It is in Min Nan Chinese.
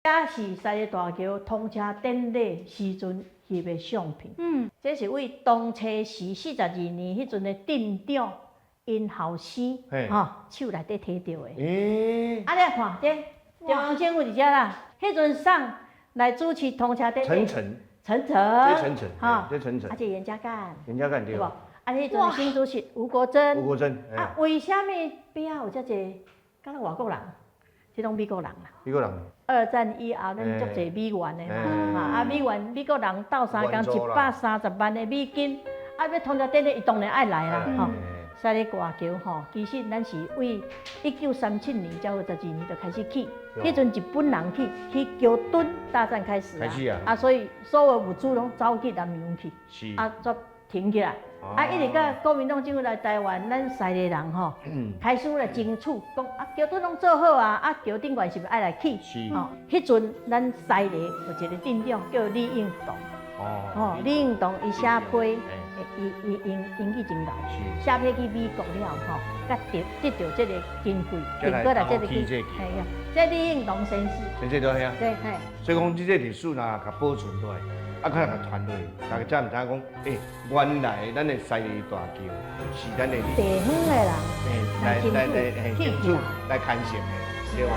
這是西麗大橋通車典禮時陣翕的相片。這是為當初時42年彼陣的鎮長𪜶後生，吼手內底提著的。啊，你來看這中央政府佇遮啦，彼陣送來主持通車典禮。陳誠。陳誠。這陳誠。吼，這陳誠。啊，這嚴家淦。嚴家淦對。對無？啊，彼陣省主席吳國楨。吳國楨。啊，為啥物邊仔有遮濟？敢若外國人？這攏美國人啦。美國人。二戰以後，咱足濟美援的嘛，啊，美援美國人鬥相共130萬的美金，啊，欲通車典禮，伊當然愛來啦，吼。西麗大橋吼，其實咱是為1937年，才有12年就開始起，彼陣日本人去起橋墩大戰開始啊，啊，所以所有物資攏走去南洋去，啊，煞停起來。啊，一直到國民黨政府來台灣，咱西麗人吼，開始來爭取，講啊橋墩攏做好啊，啊橋頂懸是毋是愛來起？吼，彼陣咱西麗有一個鎮長叫李應棟，哦，李應棟伊寫批，伊伊英英語真𠢕，寫批去美國了吼，佮得得著這個經費，經過來這個去，係啊，這李應棟先生，先生對啊，對，嘿。所以講這個歷史若共保存落來，啊，較共傳落去，大家才毋知影講，欸，原來咱的西麗大橋是咱的地方的人來來來，爭取來牽成的，對無？